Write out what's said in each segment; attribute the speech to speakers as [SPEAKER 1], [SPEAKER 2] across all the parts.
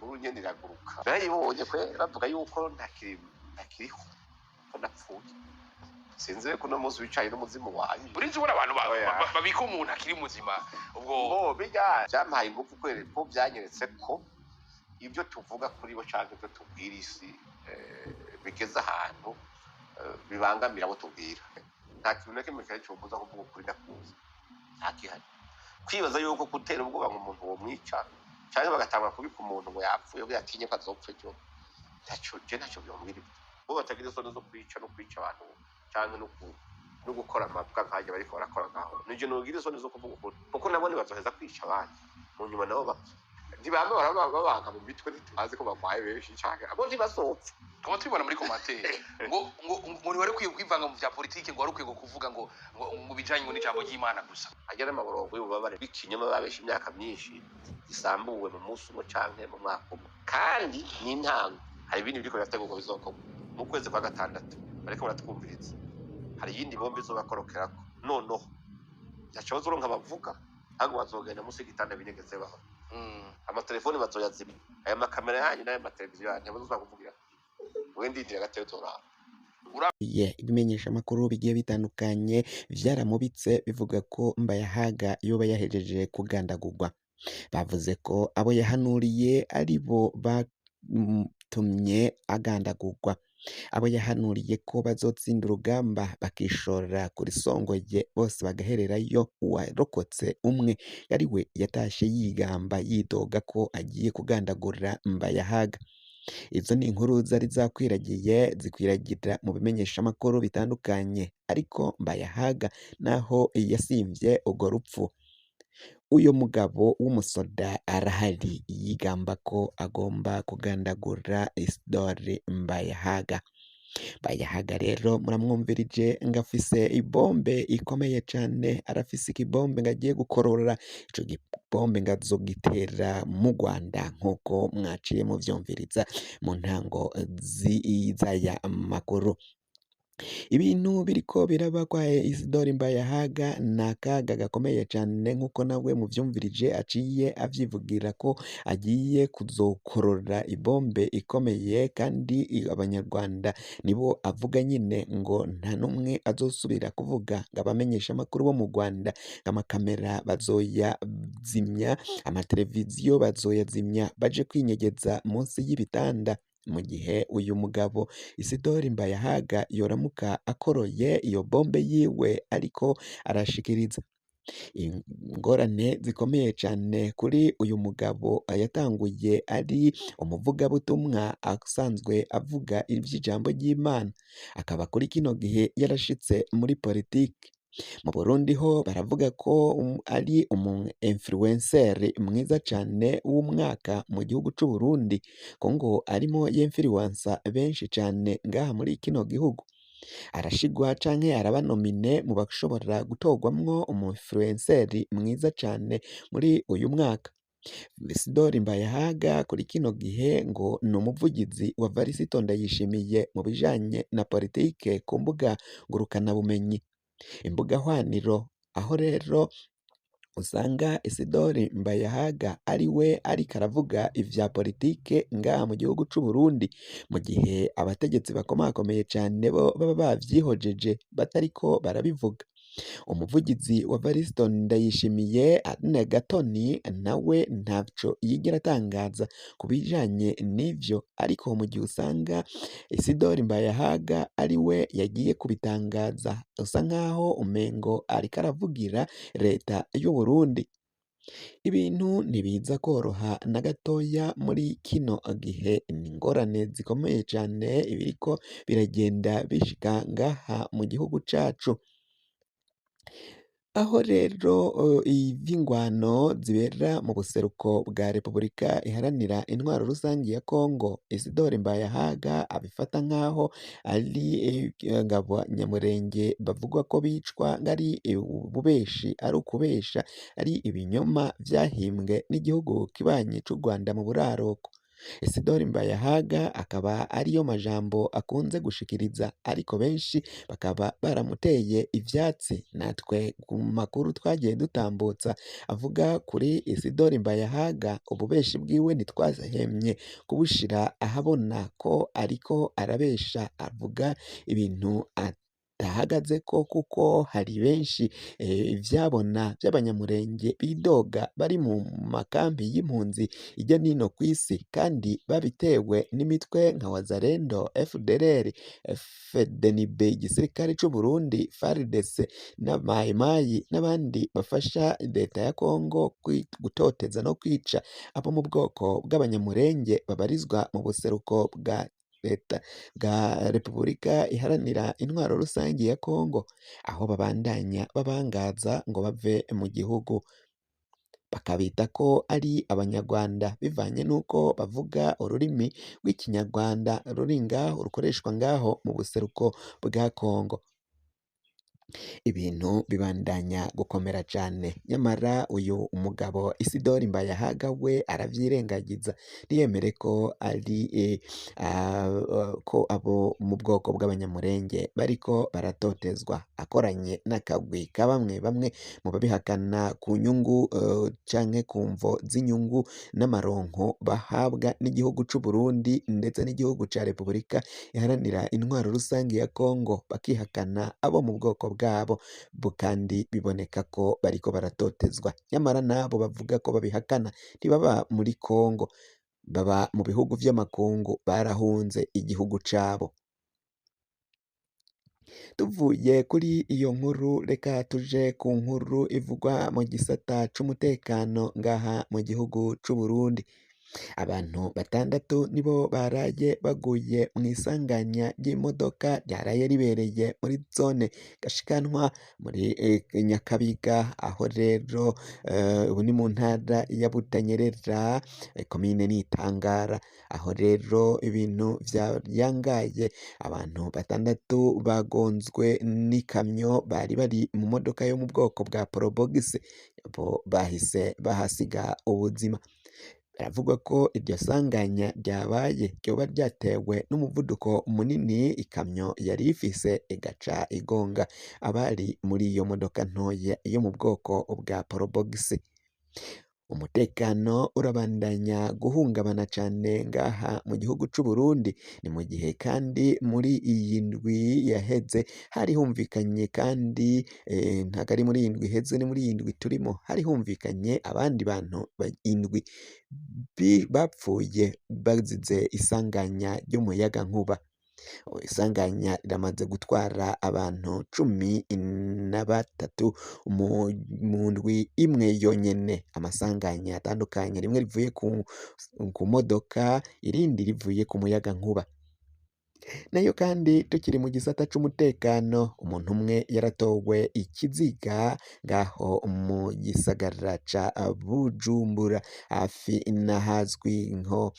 [SPEAKER 1] Inkuru nyene iraguruka, narayibonye kwe bavuga yuko ntakiriho, ko napfuye. Sinzi ko uno munsi wicaye n'umuzimu wanje.
[SPEAKER 2] Urinzi ubona abantu
[SPEAKER 1] Oya.
[SPEAKER 2] babika umuntu akiri muzima ubwo.
[SPEAKER 1] Bo bijya byampaye ingufu kubera ko byanyeretse ko ibyo tuvuga kuri bo canke ibyo tubwira isi bigeze ahantu bibangamira abo tubwira. Nta kintu na kimwe cyari combuza kuvuga ukuri ndakuzi, nta gihari. Kwibaza yuko gutera ubwoba ngo umuntu womwica canke bagatangura kubika umuntu ngo yapfuye ngo yatinye ko azopfa ejo, ntaco je ntacyo byombwira. Ibyo bo batagira isoni zo kwica no kwica abantu canke no gukora amabwa nk'ayo bariko barakora ngaho, nije nogira isoni zo kuvuga ukuri, kuko nabo ntibazoheza kwica abandi mu nyuma nabo bapfa. Ntibamwe barababanga mu mitwe, ntitubazi ko bagwaye benshi canke abo ntibazopfa.
[SPEAKER 2] Tukaba tubibona muri commentaire ngo ntiwari ukwiye kwivanga mu vya politike, ngo wari ukwiye kuvuga ngo bijanye ngo n'ijambo ry'Imana gusa.
[SPEAKER 1] Ajya n'amaborongo y'ububabare bw'ikinyoma babesha imyaka myinshi gisambuwe mu munsi umwe canke mu mwaka umwe, kandi n'intango. Hari ibindi biriko birategurwa bizokorwa mu kwezi kwa gatandatu, bariko baratwumviriza. Hari iyindi bombe izobakorokerako, noneho ntaco bazoronka bavuga, ahubwo bazogenda munsi y'igitanda binyegeze baho. Amatelefoni bazoyazimya, aya makamera yanyu n'aya mateleviziyo yanyu ntibazoza kuvugira. Wewe ndindira gatoya uzoraba.
[SPEAKER 3] Ye ibimenyeshamakuru bigiye bitandukanye vyaramubitse bivuga ko Mbayahaga yoba yahejeje kugandagurwa. Bavuze ko abo yahanuriye ari bo batumye agandagurwa. Abo yahanuriye ko bazotsinda urugamba bakishora kuri Songoye bose bagahererayo, uwarokotse umwe ari we yatashe yigamba yidoga ko agiye kugandagura Mbayahaga. Izo ni inkuru zari zakwiragiye zikwiragira mu bimenyeshamakuru bitandukanye, ariko Mbayahaga naho yasimvye urwo rupfu, uyo mugabo w'umusoda arahari yigamba ko agomba kugandagura Isidore Mbayahaga. Mbayahaga rero muramwumvirije ngo afise ibombe ikomeye cane, arafise ikibombe ngo agiye gukorora, ico gibombe ngo azogitera mu Rwanda nk'uko mwaciye muvyumviriza mu ntango z'aya makuru. Ibintu biriko biraba kwa Isidore Mbayahaga ni akaga gakomeye cane nk'uko nawe muvyumvirije aciye avyivugira ko agiye kuzokorora ibombe ikomeye, kandi abanyarwanda nibo avuga nyine ngo nta n'umwe azosubira kuvuga, ngo abamenyeshamakuru bo mu Rwanda amakamera bazoyazimya, amateleviziyo bazoyazimya, baje kwinyegeza munsi y'ibitanda. Mu gihe uyu mugabo Isidore Mbayahaga yoramuka akoroye iyo bombe yiwe ariko arashikiriza ingorane zikomeye cane kuri uyu mugabo yatanguye ari umuvugabutumwa asanzwe avuga ivy'ijambo ry'Imana, akaba kuri kino gihe yarashitse muri politike. Mu Burundi ho baravuga ko ari umu influencer mwiza cane w'umwaka mu gihugu c'u Burundi, ko ngo arimo yinfluensa benshi cane ngaha muri kino gihugu. Arashigwa canke araba nominé mu bashobora gutorwamwo umu influencer mwiza cane muri uyu mwaka. Isidore Mbayahaga kuri kino gihe ngo ni umuvugizi wa Varisito Ndayishimiye mu bijanye na politike ku mbuga ngurukanabumenyi, imbuga hwaniro, aho rero usanga Isidore Mbayahaga ari we ariko aravuga ivya politike ngaha mu gihugu c'u Burundi, mu gihe abategetsi bakomakomeye cane bo baba bavyihojeje batariko barabivuga. Umuvugizi wa Varisito Ndayishimiye Aline Gatoni nawe ntaco yigera atangaza ku bijanye n'ivyo, ariko mu gihe usanga Isidore Mbayahaga ari we yagiye kubitangaza, usa nkaho umengo ariko aravugira leta y'u Burundi. Ibintu ntibiza koroha na gatoya muri kino gihe, ni ingorane zikomeye cane ibiriko biragenda bishika ngaha mu gihugu cacu. Aho rero ivy'ingwano zibera mu buseruko bwa Repubulika Iharanira Intwaro Rusangi ya Kongo, Isidore Mbayahaga abifata nk'aho ari abanyamurenge bavugwa ko bicwa ngo ari ububeshi, ari ukubesha, ari ibinyoma vyahimbwe n'igihugu kibanyi c'u Rwanda mu buraruko. Isidori Mbayahaga akaba ariyo majambo akunze gushikiriza, ariko benshi bakaba baramuteye ivyatsi. Natwe ku makuru twagiye dutambutsa avuga kuri Isidori Mbayahaga, ububeshi bwiwe ntitwahemye kubushira ahabona ko ariko arabesha, avuga ibintu atahagazeko, kuko hari benshi ivyabona vy'abanyamurenge bidoga bari mu makambi y'impunzi hirya nino kw'isi, kandi babitewe n'imitwe nka Wazalendo, FDLR, FDNB, igisirikare c'u Burundi, FARDC na Mayimayi n'abandi bafasha leta ya Kongo gutoteza no kwica abo mu bwoko bw'abanyamurenge babarizwa mu buseruko bwa leta bwa Repubulika Iharanira Intwaro Rusangi ya Kongo, aho babandanya babangaza ngo bave mu gihugu, bakabita ko ari abanyarwanda bivanye n'uko bavuga ururimi rw'ikinyarwanda ruri ngaho, rukoreshwa ngaho mu buseruko bwa Kongo. Ibintu bibandanya gukomera cane, nyamara uyu mugabo Isidori Mbayahaga we aravyirengagiza, ntiyemere ko ari ko abo mu bwoko bw'abanyamurenge bariko baratotezwa, akoranye n'akagwi ka bamwe bamwe mu babihakana ku nyungu canke ku mvo z'inyungu n'amaronko bahabwa n'igihugu c'u Burundi ndetse n'igihugu ca Repubulika Iharanira Intwaro Rusangi ya Kongo, bakihakana abo mu bwoko bwabo kandi biboneka ko bariko baratotezwa. Nyamara nabo bavuga ko babihakana ntibaba muri Kongo, baba mu bihugu vy'amakungu, barahunze igihugu cabo. Tuvuye kuri iyo nkuru, reka tuje ku nkuru ivugwa mu gisata c'umutekano ngaha mu gihugu c'u Burundi. Abantu batandatu nibo baraye baguye mw'isanganya ry'imodoka ryaraye ribereye muri zone Gashikanwa muri Nyakabiga, aho rero ubu ni mu ntara ya Butanyerera, komine n'Itangara, aho rero ibintu vyayangaye, abantu batandatu bagonzwe n'ikamyo bari bari mu modoka yo mu bwoko bwa Probox, bo bahise bahasiga ubuzima. Biravugwa ko iryo sanganya ryabaye ryoba ryatewe n'umuvuduko munini ikamyo yari ifise, igaca igonga abari muri iyo modoka ntoya yo mu bwoko bwa Probox. Umutekano urabandanya guhungabana cane ngaha mu gihugu c'u Burundi, ni mu gihe kandi muri iyi ndwi yaheze hari humvikanye kandi ntago ari muri iyi ndwi iheze, ni muri iyi ndwi turimo, hari humvikanye abandi bantu indwi bapfuye bazize isanganya ry'umuyagankuba. Isanganya riramaze gutwara abantu 13 mu ndwi imwe yonyene. Amasanganya atandukanye, rimwe rivuye ku modoka, irindi rivuye ku muyagankuba. Nayo kandi tukiri mu gisata c'umutekano, umuntu umwe yaratowe ikiziga ngaho mu gisagara ca Bujumbura, hafi n'ahazwi nko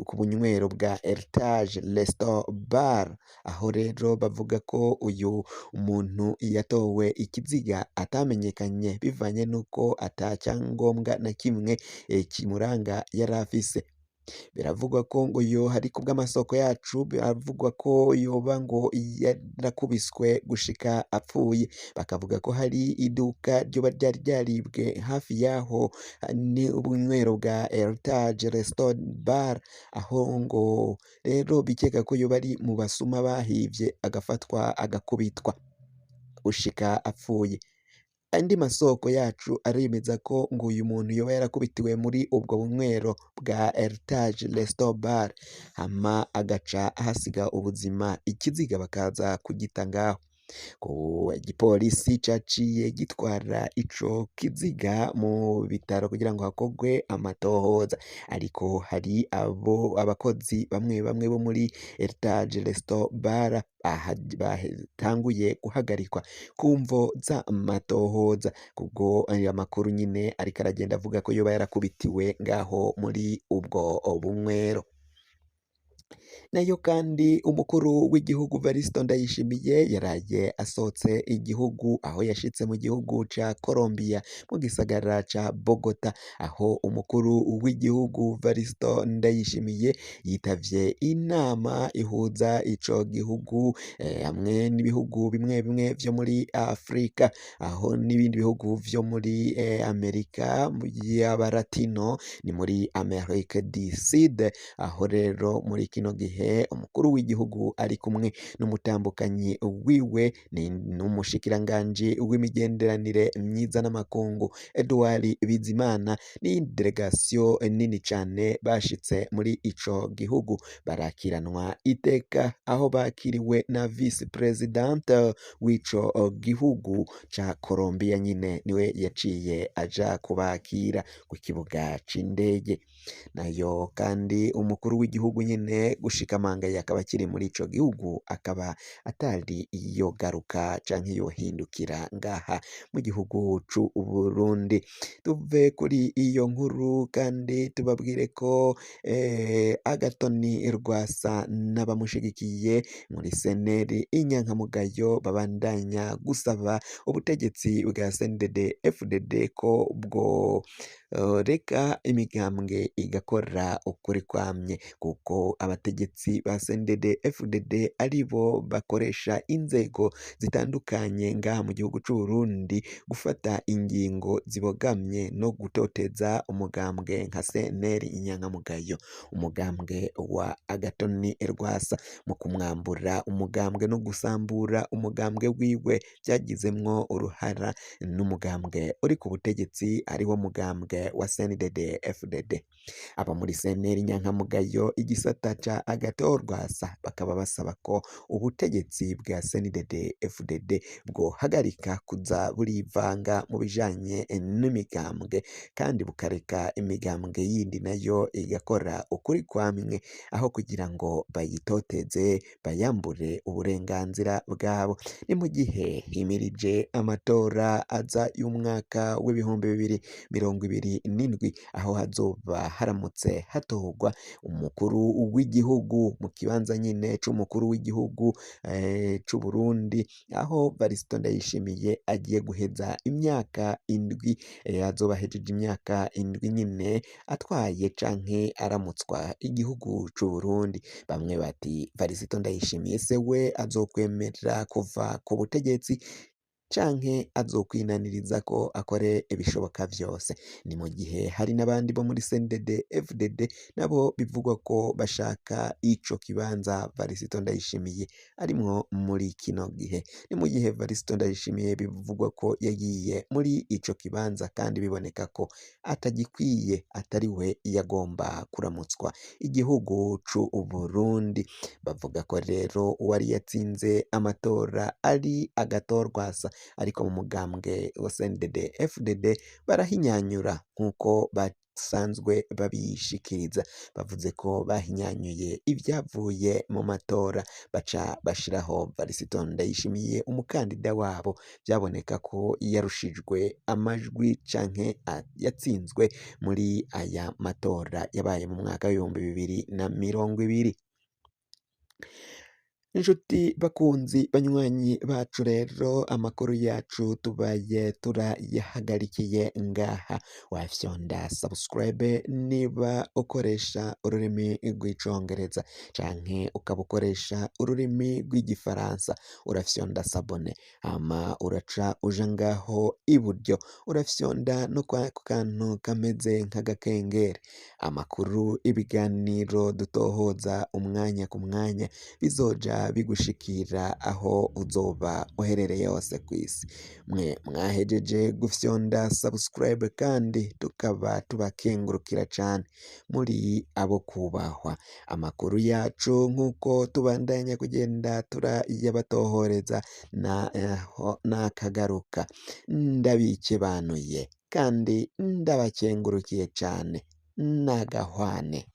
[SPEAKER 3] ku bunywero bwa Heritage Resto Bar, aho rero bavuga ko uyu muntu yatowe ikiziga atamenyekanye bivanye n'uko ata cyangombwa na kimwe kimuranga yari afise. Biravugwa ko ngo yo hari kubw'amasoko yacu, biravugwa ko yoba ngo yarakubiswe gushika apfuye. Bakavuga ko hari iduka ryoba ryari ryaribwe hafi yaho ni ubunywero bwa Heritage Resto Bar, aho ngo rero bikeka ko yoba ari mu basuma bahivye, agafatwa agakubitwa gushika apfuye. Andi masoko yacu aremeza ko ngo uyu muntu yoba yarakubitiwe muri ubwo bunywero bwa Heritage Resto Bar, hama agaca ahasiga ubuzima, ikiziga bakaza kugita ngaho. Igipolisi caciye gitwara ico kiziga mu bitaro kugira ngo hakorwe amatohoza, ariko hari abo abakozi bamwe bamwe bo muri Heritage Resto Bar batanguye guhagarikwa ku mvo z'amatohoza, kubwo amakuru nyine ariko aragenda avuga ko yoba yarakubitiwe ngaho muri ubwo bunywero. Nayo kandi umukuru w'igihugu Varisito Ndayishimiye yaraye asohotse igihugu aho yashitse mu gihugu ca Colombia mu gisagara ca Bogota, aho umukuru w'igihugu Varisito Ndayishimiye yitavye inama ihuza ico gihugu hamwe n'ibihugu bimwe bimwe vyo muri Afrika, aho n'ibindi bihugu vyo muri Amerika y'abaratino ni muri Amerique du Sud, aho rero muri kino gihe umukuru w'igihugu ari kumwe n'umutambukanyi wiwe ni n'umushikiranganji w'imigenderanire myiza n'amakungu Edouard Bizimana n'iyindi delegasiyo nini cane bashitse muri ico gihugu barakiranwa iteka aho bakiriwe na vice president w'ico gihugu ca Colombia nyine niwe yaciye aja kubakira ku kibuga c'indege. Nayo kandi umukuru w'igihugu nyine gushika mangaye akaba akiri muri ico gihugu akaba atari yogaruka canke yohindukira ngaha mu gihugu c'u Burundi. Tuve kuri iyo nkuru kandi tubabwire ko Agathon Rwasa n'abamushigikiye muri seneri inyankamugayo babandanya gusaba ubutegetsi bwa CNDD FDD ko bwo reka imigambwe igakora ukuri kwamye, kuko abategetsi ba CNDD FDD aribo bakoresha inzego zitandukanye ngaha mu gihugu c'u Burundi gufata ingingo zibogamye no gutoteza umugambwe nka CNL inyankamugayo, umugambwe wa Agathon Rwasa mu kumwambura umugambwe no gusambura umugambwe wiwe byagizemwo uruhara n'umugambwe uri ku butegetsi ariwo mugambwe wa CNDD FDD. Aba muri CNL inyankamugayo igisata ca Agathon Rwasa bakaba basaba ko ubutegetsi bwa CNDD FDD bwohagarika kuza burivanga mu bijanye n'imigambwe kandi bukareka imigambwe yindi nayo igakora ukuri kwamwe aho kugira ngo bayitoteze bayambure uburenganzira bwabo. Ni mu gihe himirije amatora aza y'umwaka w'2027 aho hazoba haramutse hatorwa umukuru w'igihugu mu kibanza nyine c'umukuru w'igihugu c'u Burundi, aho Varisito Ndayishimiye agiye guheza imyaka 7, azoba ahejeje imyaka 7 nyine atwaye canke aramutswa igihugu c'u Burundi. Bamwe bati Varisito Ndayishimiye se we azokwemera kuva ku butegetsi canke azokwinaniriza ko akore ibishoboka vyose. Ni mu gihe hari n'abandi bo muri CNDD FDD nabo bivugwa ko bashaka ico kibanza Varisito Ndayishimiye arimwo muri kino gihe. Ni mu gihe Varisito Ndayishimiye bivugwa ko yagiye muri ico kibanza kandi biboneka ko atagikwiye, atari we yagomba kuramutswa igihugu c'u Burundi. Bavuga ko rero uwari yatsinze amatora ari Agathon Rwasa, ariko mu mugambwe wa CNDD FDD barahinyanyura nk'uko basanzwe babishikiriza. Bavuze ko bahinyanyuye ibyavuye mu matora baca bashiraho Varisito Ndayishimiye umukandida wabo, byaboneka ko yarushijwe amajwi canke yatsinzwe muri aya matora yabaye mu mwaka w'2020. Inshuti bakunzi banywanyi bacu rero amakuru yacu tubaye turayahagarikiye ngaha, wafyonda subscribe niba ukoresha ururimi rw'icongereza canke ukaba ukoresha ururimi rw'igifaransa, urafyonda s'abonner hama uraca uja ngaho iburyo urafyonda no kwa kantu kameze nk'agakengeri. Amakuru, ibiganiro dutohoza umwanya ku mwanya bizoja bigushikira aho uzoba uherereye hose kw'isi. Mwe mwahejeje gufyonda subscribe kandi tukaba tubakengurukira cane, muri abo kubahwa. Amakuru yacu nk'uko tubandanya kugenda turayabatohoreza nakagaruka, ndabikebanuye kandi ndabakengurukiye cane, nagahwane.